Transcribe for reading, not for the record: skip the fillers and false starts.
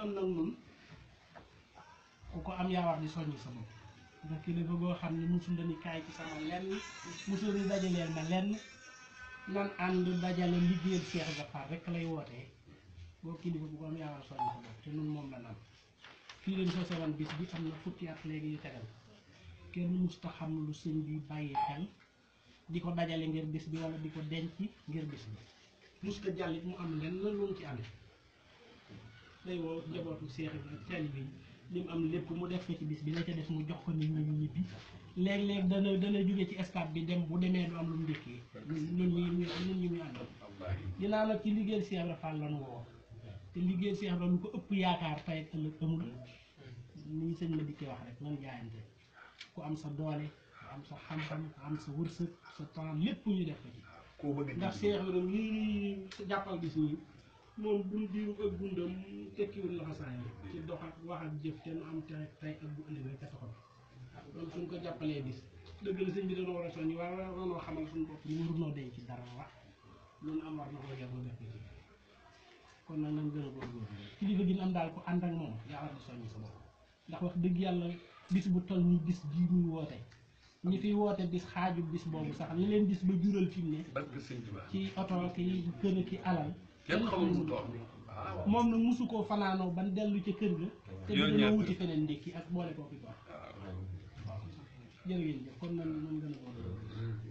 am nag nun ku ko am yaa wax di soññ sa bopp ndax kilifa goo xam ne musul la ni kaay ci sama lenn musul ni dajaleel ma lenn nan ànd dajale liggéeyal Cheikh Ibra Fall rek lay wootee boo kilifa bu ko am yaa war a soññ sa bopp te nun moom la nam fii leen soo sewan bis bi am na fukki at léegi yu tegal kenn musta xam lu sëñ bi bàyyi xel di ko dajale ngir bis bi wala di ko denc ngir bis bi musta jàllit mu am lenn lu mu ci amee day woo njabootu Cheikh Ibra ak taalibe yi li mu am lépp mu def ko ci bis bi la ca def mu jox ko nit ñi ñu ñibbi léeg-léeg dana jóge ci stade bi dem bu demee du am lu mu ndékkee ñun ñi muy àndoon dinaa nag ci liggéeyal Cheikh Ibra Fall lan woo te liggéeyal Cheikh Ibra lu ko ëpp yaakaar tey ak ëllëg amul ni sëñ ma dikkee wax rek nan jaayante ku am sa doole ku am sa xam-xam ku am sa wërsëg sa temps lépp ñu def ko ci ndax Cheikh Ibra lii jàppal gis nii moom buñ diiru ak dundam tekkiwul laxasaay ci dox ak wax ak jëf te nu am tey ak bu ëllëg rek a taxaw loolu suñ ko jàppalee bis dëgg la sëñ bi dañoo war a soññi war noo xamal suñu bopp ñu warunoo denc ci dara wax loolu am war na ko jàpp def ci kon nag nañ gën a góorgóorlu kilifa gi am daal ko ànd ak moom yaa war di soññi sa bopp ndax wax dëgg yàlla bis bu toll ni bis bii muy woote ñi fiy woote bis xaaju bis boobu sax li leen bis ba jural fi mu ne ci oto ki kër ki alal kenn xamul mu toog moom nag mosu koo fanaanoo ban dellu ca kër ga te dina wuti feneen ndékki ak boole koo fi ko waaw jërë ngeen jëf kon nan gën a góorgóorlu